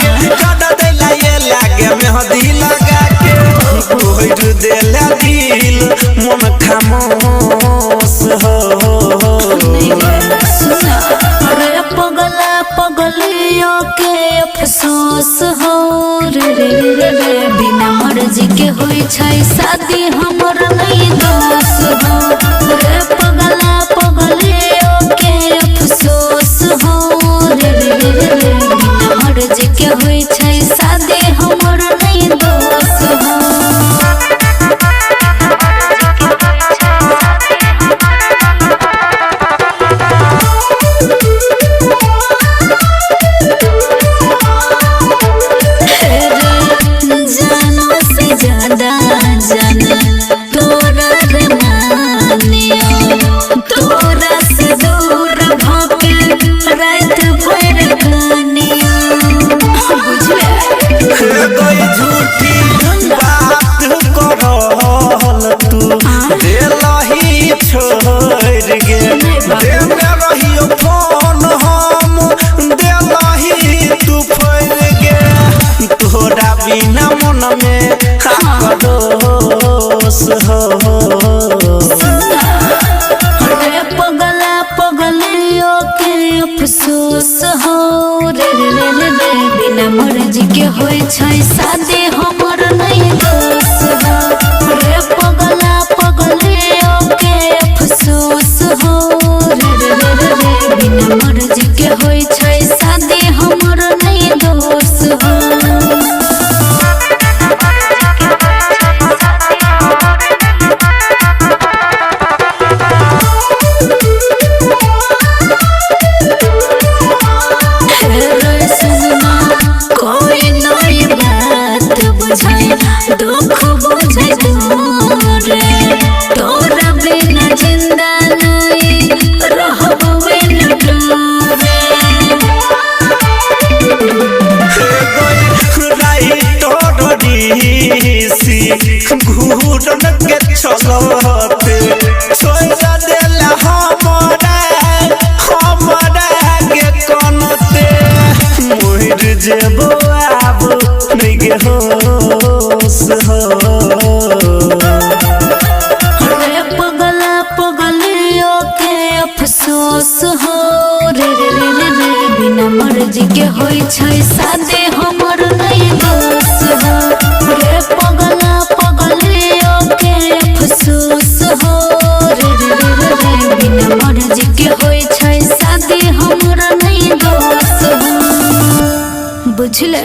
के जड़ देला ये लागे मेहंदी लगा के तोड़ देला दिल मन खामोश हो। अरे पगला पगलियो के अफसोस हो रे रे रे रे, बिना मर्जी के होई छै शादी हमर नहीं दोष हो रे। पगला पगलियो के अफसोस हो रे रे रे रे, बिना मर्जी के होई छै शादी हमर नहीं दोष हो। जानो से ज्यादा जाना तोरा रे मानियो, तोरा से दूर भके रात भर कानियो। बुझले कोई झूठी बात करल तू देलही छोड़ गे, देने रहियो फोन हम देलही तू फोड़ गे। तोरा बिना मन में आक्रोश हो। रे पगला पगलियो के अफसोस हो रे रे रे रे, बिना मर्जी के होई छै शादी हमर नहीं दोष हो रे। पगला पगलियो के अफसोस हो रे रे रे रे, बिना मर्जी के होई छै शादी हमर नहीं दोष हो। कोई नहीं बात बुझाए दुख बुझाए तोरे, तोरा बिना जिंदा नहीं रहबे न डोरे। घूरन के चलते छोड़ देला हमरा हमरा के कनते मोर जेबो आब नहीं गे होश हो। रे पगला पगलियो के अफसोस हो रे रे रे रे रे, बिना मर्जी के होई छै शादी हमर नहीं दोष हो रे। पगला पगलियो के अफसोस हो रे रे रे रे, बिना मर्जी के होई छै शादी हमर नहीं दोष हो। बुझले।